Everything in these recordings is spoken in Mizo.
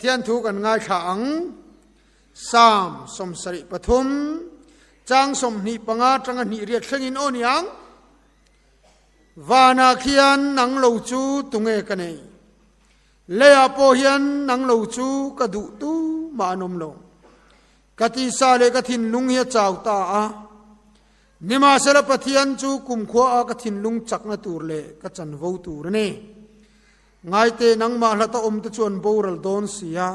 Pathian thu kan ngaithla ang. Psalm 73 chang 25 tanga hnih riat thlengin aw niang. Vana khian nang lo chu tunge ka nei. Leiah pawh hian nang lo chu ka duh tu mah an awm lo. Ka tisa leh ka thinlung hi a chau ta a. Nimahsela Pathian chu kumkhua a ka thinlung chakna tur leh ka chanvo tur a ni. Ngaite nangmah hlata awm te chu an boral dawn si a.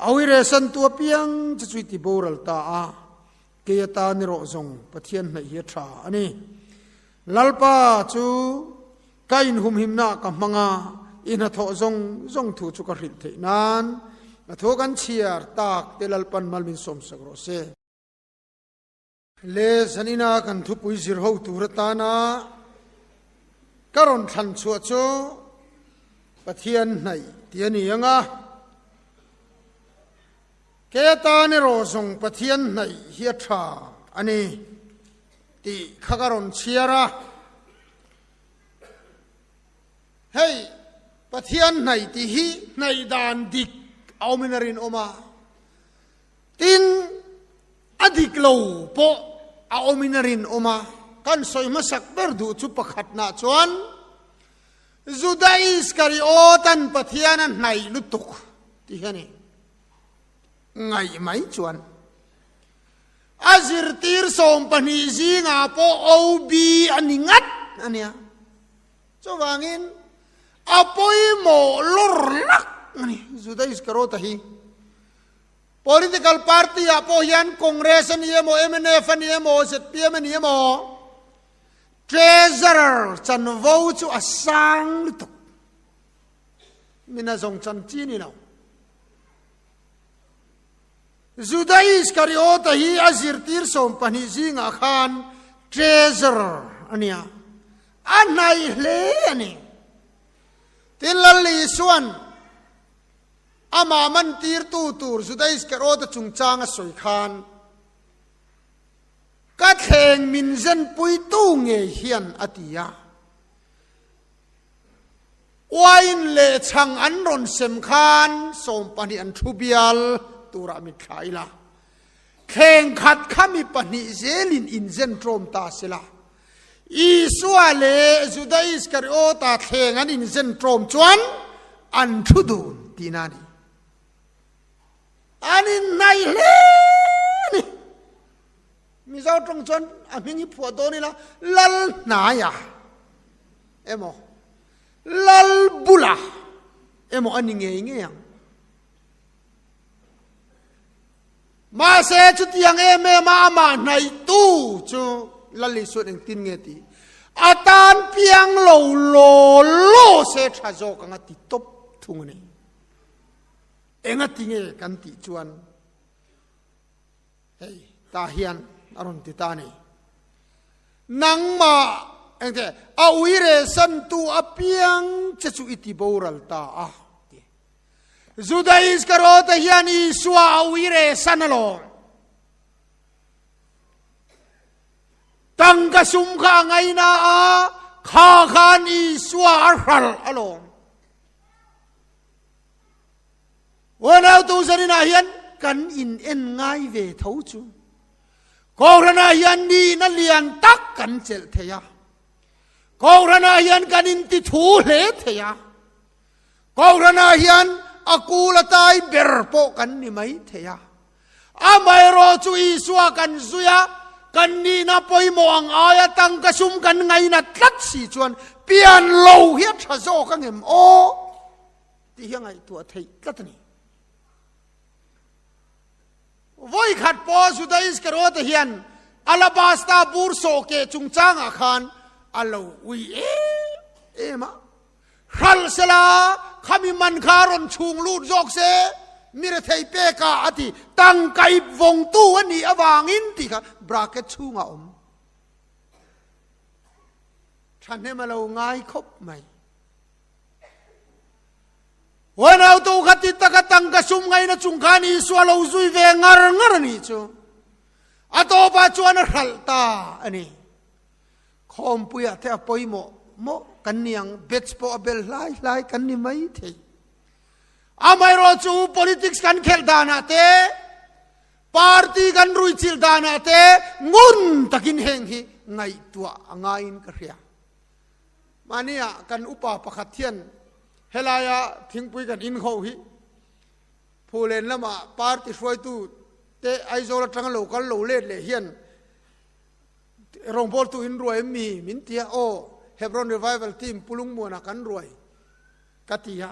Awi resan tu apiang che chu i ti boral ta a. Kei atan erawh zawng Pathian hnaih hi a tha a ni. Lalpa chu ka inhumhimna ah ka hmang a, i hnathawh zawng zawng thu chu ka hrilh theih nan a thu kan chhiar tak te Lalpan mal min sawmsak rawh se. Le zanina kan thupui zir ho tur atana ka rawn thlan chhuah chu Pathian hnaih tih a ni ang a. Ke atan erawh zawng Pathian hnaih hi a tha a ni tih kha ka rawn chhiar a. Hei Pathian hnaih tih hi hnaih dan dik a awmin a rinawm a. Tin, a dik lo pawh a awmin a rinawm a, kan sawi hmasak ber duh chu pakhatnah chuan Juda Iskariot-an Pathian a hnaih lutuk tih hi a ni. Ngaih mai chuan a zirtir 12 zingah pawh OB a ni ngat a nia. Chuvangin a pawimawh lawr lak a ni Juda Iskariot-a hi. Political party ah pawh hian Congress a ni emaw, mnf a ni emaw, zpm a ni emaw, Treasurer chanvo chu a sang lutuk. Mina zawng chan chi ni lo. Juda Iskariota hi a zirtir 12 zingah khan Treasurer a nia. A hnai hle a ni. Tin Lal Isuan Amah mantirtu tur Juda Iskariota chungchang a sawi khan, Ka thleng min zenpuitu ngei hian a ti a. Uain leh chhang an rawn sem khan 12 an thu bial turah mit thla ila. Thleng khat kha mi pahnih zelin inzen ṭawm ta sela. Isua leh Juda Iskariota thleng an inzen ṭawm chuan an thu dun tihna a ni. An inhnaih hle a ni. Mizo ṭawng chuan a hming hi phuah dawn ila Lalhnaia emaw Lalbula emaw a ni ngei ngei ang. Mahse, chutiang em em a amah hnaihtu chu Lal Isuan engtin nge ti? A tan piang lo law law se tha zawk ang a ti tawp thung a ni. Engati nge kan tih chuan hei ta hian a rawn ti ta a ni. Nangmah engte a uire santu apiang che chu i ti boral ta a ti. Juda Iskariota hian Isua a uire san alawm. Tangka sum kha a ngaina a, kha khan Isua a hral alawm. Unau tu zaninah hian kan in en ngai ve tho chu. Kohhranah hian nihna lian tak kan chelh thei a. Kohhranah hian kan inti thu hle thei a. Kohhranah hian a kul a tai ber pawh kan ni mai thei a. Amaherawh chu Isua kan zui a, kan nihna pawimawh ang aia tangka sum kan ngainat tlat si chuan pian lo hi a tha zawk ang em aw tih hi a ngaihtuah theih tlat a ni. Vawikhat pawh Juda Iskariota hian alabasta bur sawhkeh chungchangah khan a lo ui em em a. Hral sela, khami man kha rawn chhung lut zawk se, mi rethei pek a a ti. Tangka ip vawngtu a nih avangin tih kha bracket chhungah a awm. Thahnem a lo ngai khawp mai. Huanautu kha ti taka tangka sum ngaina chung khan Isua lo zui ve ngar ngar a nih chu. A tawpah chuan a hralh ta a ni. Khawmpuiah te a pawimawh maw kan ni ang, batch pawh a bel hlai hlai kan ni mai thei. Amaherawhchu politics kan khelh danah te, party kan ruihchilh danah te ngun takin heng hi ngaihtuah a ngaiin ka hria. Mahnia kan upa pakhat hian helaia thingpui kan in ho hi Phulen lama party hruaitu te Aizawl atanga lo kal lo let leh hian rawngbawltu in ruai em mi min ti a, aw Hebron Revival Team Pu Lungmuana kan ruai ka ti a,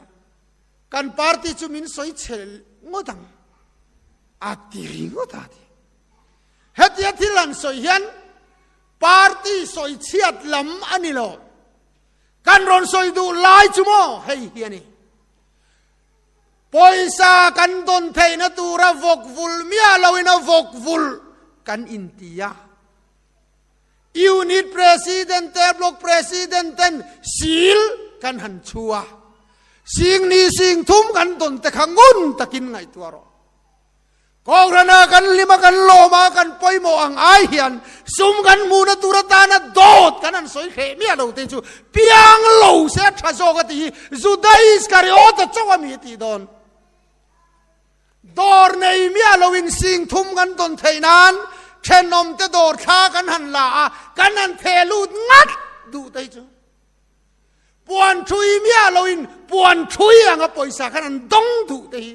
kan party chu min sawi chhe ngawt ang a ti ringawt a ti. Hetia thil han sawi hian party sawi chhiat lam a ni lo, kan rawn sawi duh lai chu maw hei hi a ni. Pawisa kan dawn theihna tura vawk vul miah loin a vawk vul kan inti a. Unit President te Block President ten sil kan han chhu a. Sing ni sing thum kan dawn te kha ngun takin ngaihtuah rawh. Kohrana kan hlim a, kan lawm a, kan pawimawh ang ai hian sum kan hmuhna tur atana dawt kan han sawi hreh miah lo te chu piang lo se a tha zawk a tih hi Juda Iskariota chauh a mi a tih dawn. Dawr nei miah loin sing thum kan dawn theih nan thenawmte dawr thla kan han la a, kan han theh lut ngat duh te hi chu puan thui miah loin puan thui anga pawisa khan an dawng duh te hi.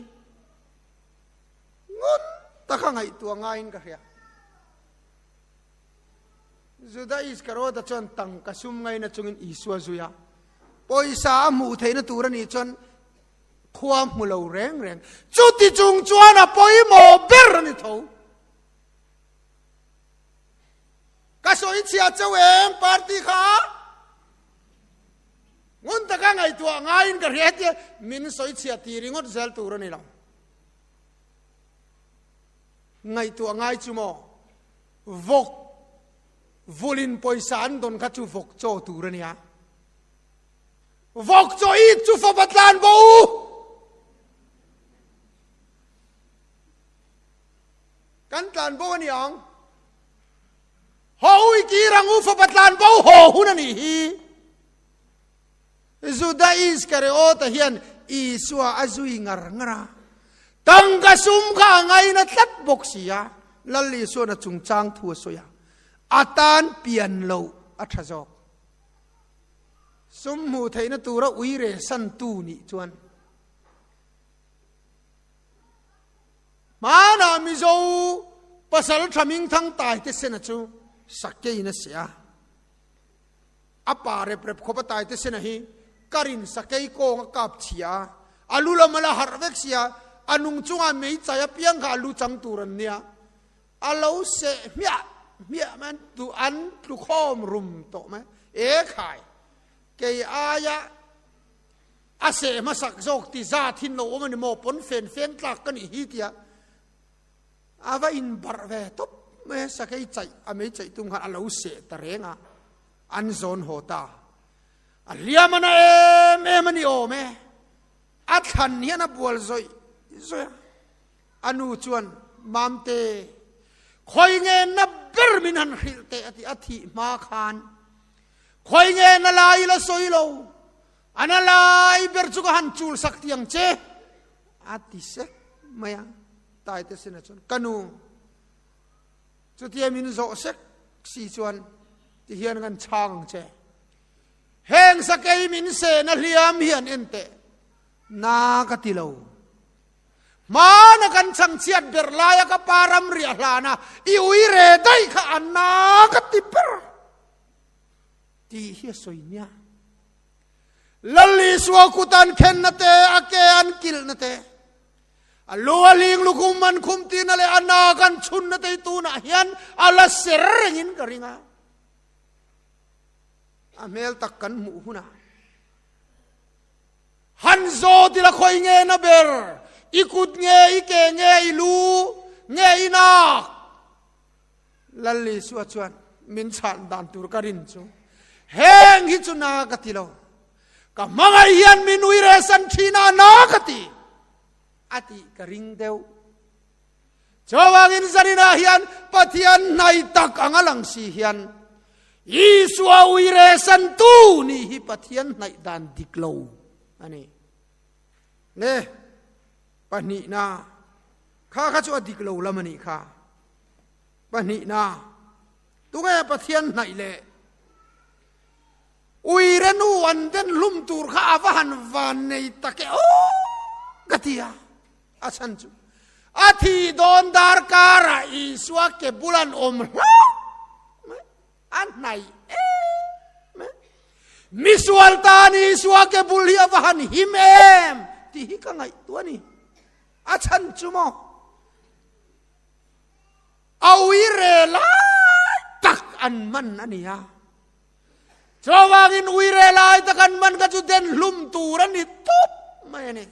Ngun taka ngaihtuah ngaiin ka hria. Juda Iskariota chuan tangka sum ngaina chungin Isua zui a, pawisa a hmuh theihna tur a nih chuan khua hmu lo reng reng. Chuti chung chuan a pawimawh ber a ni tho. Ka sawi chhia chauh em party kha? Ngun taka ngaihtuah ngaiin ka hria tia min sawi chhia ti ringawt zel tur a ni lo. Ngaihtuah ngai chu maw? Vawk vulin pawisa an dawn kha chu vawk chaw tur a nia. Vawk chaw it chu fapa tlan bo u. Kan tlan bo a ni ang. Haw i kir ang u fapa tlan bo haw hun a nih hi. Juda Iskariota hian Isua a zui ngar ngar a, tangka sum kha a ngaina tlat bawk si a, Lal Isua'n a chungchang thu a sawi a, a tan pian loh a tha zawk. Sum hmuh theihna tura ui reh santu nih chuan hmanah Mizo pasal tha hmingthang Taite Sena chu sakeiin a seh a. A pa rep rep khawp a Taite Sena hi karin sakei kawng a kap chhia a, a lu lam a la harh vek sia, a nung chungah meichai apiang kha a lu chang tur an nia, a lo seh hmiah hmiah mai an tu an tlu khawm rum tawh mai, e khai kei aia a seh hmasak zawk ti za thin lo awm a ni maw, pawn fen feng tlak ka nih hi tia a va inbarh ve tawp mai a, sakei chaih a meichaih tum khan a lo seh ta reng a. An zawn haw ta. A hliam a na em em a ni awm e. A thlan hian a bual zawih zawih a. A nu chuan, Mamte, khawi nge na ber min han hrilh teh a ti. A thih hma khan khawi nge na lai la sawi lo, a na lai ber chu ka han chul sak tiang che a ti sek mai a. Taite sinah chuan, Ka nu, Chutia min zawh sek si chuan ti hian kan chhang ang che. Heng sakei min sehna hliam hian en teh na ka ti lo. Hmana kan chhangchhiat ber laia ka pa ram riah hlana i ui re daih kha a na ka ti ber tih hi a sawi nia. Lal Isua kut an khenna te, a ke an kilhna te, A lu a hling lukhum an khum tirna leh a nak an chhunna te hi tunah hian a la ser rengin ka ring a. A hmel tak kan hmuh hunah han zawt ila khawi nge na ber, i kut nge, i ke nge, i lu nge, i nak. Lal Isua chuan min chhan dan tur ka rin chu heng hi chu na ka ti lo. Ka hmangaih hian min ui rehsan thin a na ka ti a tih ka ring deuh. Chuvangin zaninah hian Pathian hnai tak anga lang si hian Isua ui rehsan tu nih hi Pathian hnaih dan dik lo a ni. Le. Pahnihna, kha kha chu a dik lo lam a nih kha. Pahnihna, tunge Pathian hnaih leh Uire nu an den hlum tur kha a va han van nei tak e aw ka ti a. A chhan chu a thi dawn darkarah Isua ke bul an awm hlauh mai, a hnaih em mai. Misual tan Isua ke bul hi a va han him em tih hi ka ngaihtuah a ni. A chhan chu maw? A uire lai tak an man a ni a. Chuvangin uire lai tak an man kha chu den hlum tur a ni tawp mai a ni.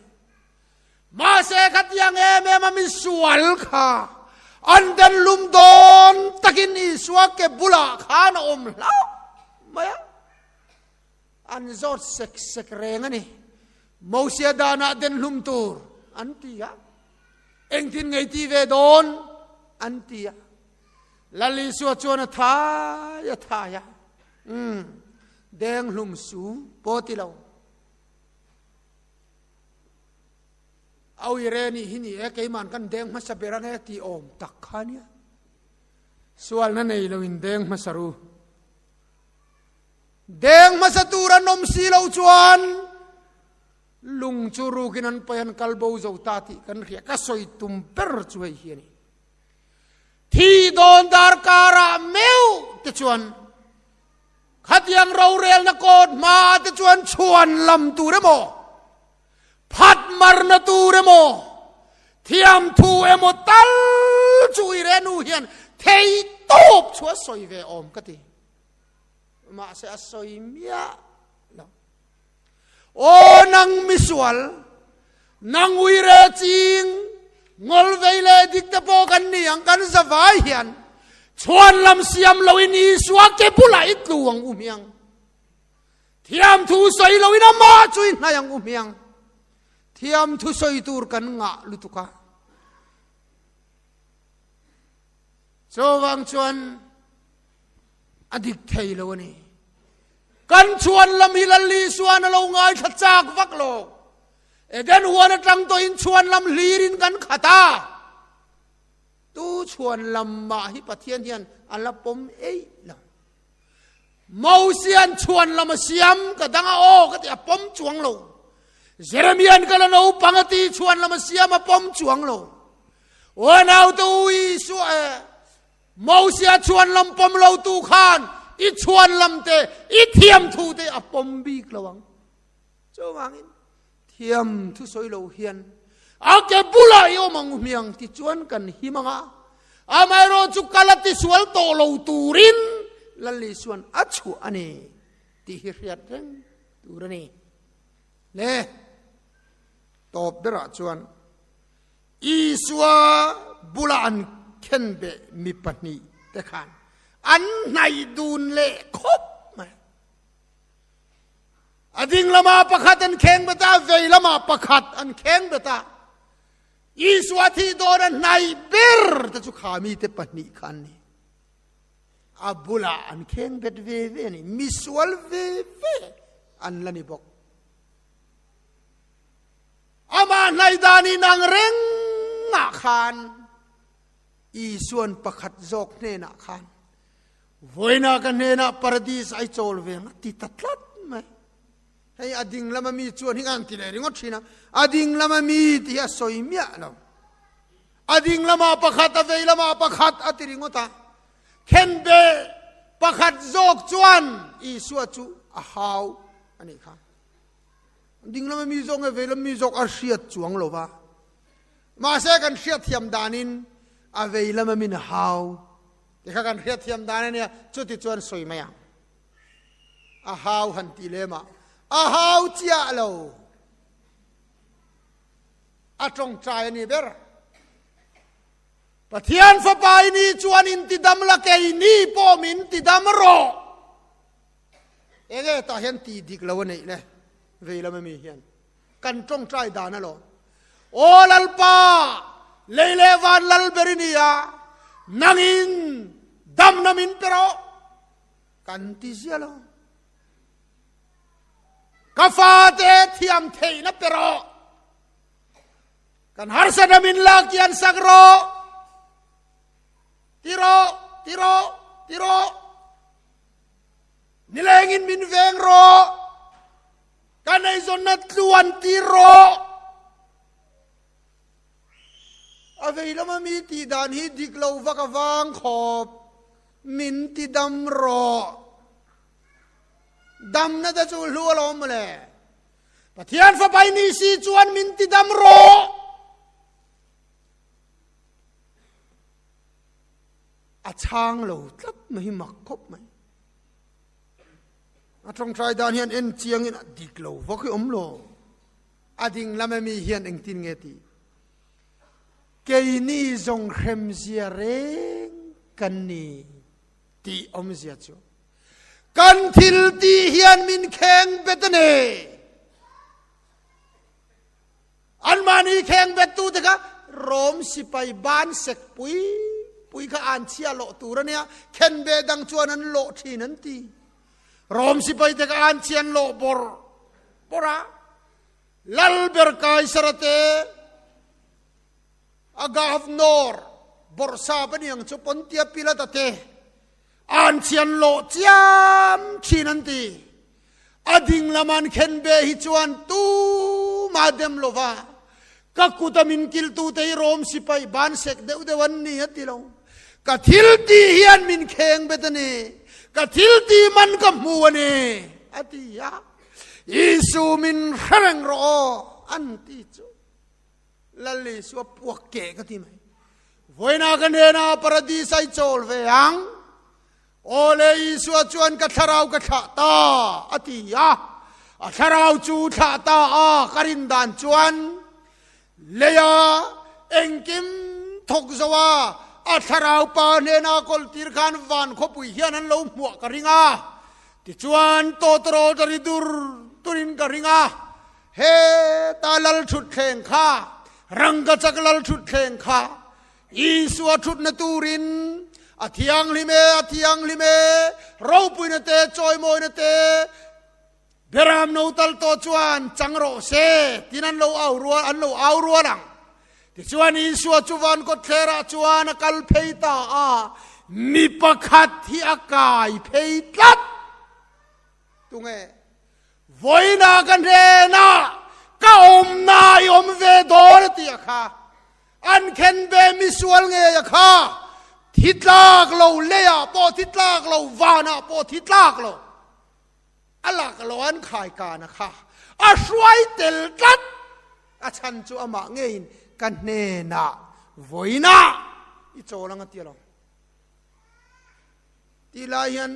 Mahse khatiang em em a misual kha an den hlum dawn takin Isua ke bulah khan a awm hlauh mai a. An zawt sek sek reng a ni. Mosia danah den hlum tur an ti a. Engtin ngei ti ve dawn an ti a. Lal Isua chuan a thai a thai a. Umm, deng hlum su pawh ti lo. Awi re nih hi ni e, keiman kan deng hmasa ber ange tih awm tak kha nia. Sualna nei lo in deng hmasa ru. Deng hmasa tur an awm si lo chuan lung chu rukin an paih an kal bo zo ta tih kan hria. Ka sawi tum ber chu hei hi a ni. Thi dawn darkarah meuh te chuan khatiang rorelna kawt hma te chuan chhuan lam tur emaw, phat marna tur emaw, thiam thu emaw tal chu i renu hian thei tawp chu a sawi ve awm ka ti. Mahse a sawi miah lo. Aw nang misual, nang uire ching, ngol vei leh dik te pawh kan ni ang kan zavai hian chhuan lam siam loin Isua ke bulah i tlu ang u hmiang. Thiam thu sawi loin amah chu i hnai ang u hmiang. Thiam thu sawi tur kan ngah lutuk a. Chuvang chuan a dik thei lo a ni. Kan chhuan lam hi Lal Isuan a lo ngaithla chak vak lo. Eden huan atang tawhin chhuan lam hlirin kan khat a. Tu chhuan lam mah hi Pathian hian a la pawm eih lo. Mosian chhuan lam a siam ka dang a aw ka ti a pawm chuang lo. Jeremian ka la naupang a ti chhuan lam a siam a pawm chuang lo. Aw naute u Isua e Mosia chhuan lam pawm lo tu khan i chhuan lam te, i thiam thu te a pawm bik lo ang. Chuvangin thiam thu sawi lo hian a ke bulah i awm ang hmiang ti chuan kan him ang a. Amaherawh chu kal a tisual tawh lo turin Lal Isuan a chhuah a ni tih hi hriat reng tur a ni. Le tawp berah chuan Isua bula an khenbeh mi pahnihte khan an hnaih dun leh khawp mai. A ding lamah pakhat an kheng bet a, vei lamah pakhat an kheng bet a. Isua thih dawn a hnaih ber te chu kha mite pahnih kha an ni. A bulah an kheng bet ve ve a ni. Misual ve ve an la ni bawk. Amah hnaih dan inang rengah khan Isuan pakhat zawk hnenah khan vawiina ka hnenah paradis ai chawl ve ang a ti ta tlat mai. Hei a ding lama mi chuan hi an ti leh ringawt thin a, a ding lama mi tih hi a sawi miah lo. A ding lamah pakhat, a vei lamah pakhat a ti ringawt a. Khenbe pakhat zawk chuan Isua chu a hau a nih kha. Ding lama mi zawk nge vei lam mi zawk a hriat chuang lo va. Mahse kan hriat thiam danin a vei lama min hau ti kha kan hriat thiam dan a nia, chuti chuan sawi mai ang. A hau han tih lem ah a hau chiah lo. A tawngtai a ni ber. Pathian fapa i ni chuan intidam la keini pawh min tidam rawh. Enge tah hian tih dik lo a neih le vei lam ami hian kan tawngtai dan alawm. Aw Lalpa, lei leh van lal ber i ni a, nangin damna min pe rawh kan ti zia lo. Ka fate thiam theihna pe rawh. Kan harsatna min lak kian sak rawh. Ti rawh, ti rawh, ti rawh. Nilengin min veng rawh. Kan eizawnna tluan ti rawh. A vei lama mi tih dan hi dik lo vak avang khawp min ti dam rawh. Damna te chu hlu alawm mawle. Pathian fapai ni si chuan min ti dam rawh. A chhang lo tlat mai hi mak khawp mai. A tawngtai dan hian en chiangin a dik lo vak hi awm lo. A ding lam ami hian engtin nge ti? Keini zawng hremzia reng kan ni tih awmzia chu kan thil tih hian min kheng bet a ni. Anmahni kheng bet tu te kha Rom sipai ban sek pui pui kha an chhia lawh tur a nia, khenbe dang chuan an lawh thin an ti. Rom sipai te kha an chhian lawh bawrh bawrh a, Lalber Kaisara te a governor bawrhsap a niang chu Pontia Pilata te an chhian lawh chiam thin an ti. A ding lam an khen ve hi chuan tumah dem lo va, ka kut a min kiltu te hi Rom sipai ban sek deuh deuh an ni a ti lo. Ka thil tih hian min kheng bet a ni, ka thil tih man ka hmu a ni a ti a. Isu min hre reng rawh aw an ti chu Lal Isua puak keh ka ti mai. Vawiinah ka hnenah Paradis a i chawl ve ang. Aw le Isua chuan ka thlarau ka thlah ta a ti a. A thlarau chu thlah ta a ka rin dan chuan leia engkim thawk zo a, a thlarau pa hnena kawltir khan van khawpui hian an lo hmuah ka ring a. Tichuan tawtawrawl ta ri dur durin ka ring a, heta lal thutthleng kha, rangkachak lal thutthleng kha Isua thutna turin a thianghlim e, a thianghlim e, ropuina te, chawimawina te, Beram no tal tawh chuan chang rawh se tin an lo au rual, an lo au rual ang. Tichuan Isua chu van kawtthlerah chuan a kal phei ta a, mi pakhat hi a kai phei tlat. Tunge? Vawiina ka hnenah ka awmna i awm ve dawn a ti a kha. An khen ve misual ngei a kha. Thi tlak lo leiah pawh thi tlak lo, vanah pawh thi tlak lo. A lak lo an khai kan a kha. A hruai tel tlat. A chhan chu amah ngeiin ka hnenah vawiinah i chawl ang a ti alawm. Tih lai hian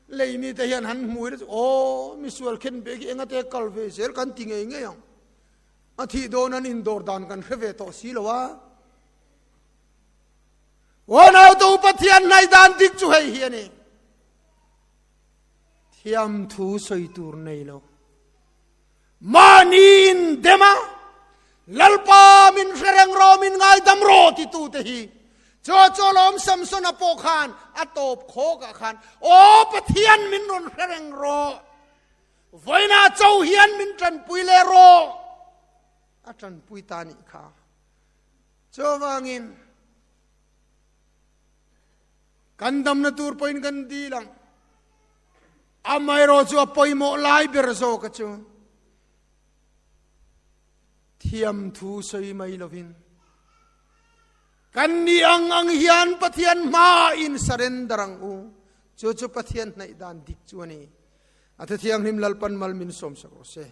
lei mite hian han hmu ila chu aw misual khen ve khi engate kal ve zel kan ti ngei ngei ang. A thih dawn an indawr dan kan hre ve tawh si lo a. Aw nautu Pathian hnaih dan dik chu hei hi a ni. Thiam thu sawi tur nei lo. Mahni in dem a, Lalpa min hre reng rawh, min ngaidam rawh titute hi chu chu alawm Samsona pawh khan a tawp khawkah khan Aw Pathian min rawn hre reng rawh, vawiinah cho hian min tanpui leh rawh a tanpui ta nih kha. Chuvangin kan damna tur pawhin kan dil ang. Amaherawh chu a pawimawh lai ber zawk a chu thiam thu sawi mai lovin kan ni ang ang hian Pathian hma in surrender ang u. Chu chu Pathian hnaih dan dik chu a ni. A Thianghlim Lalpan mal min sawm sak rawh se.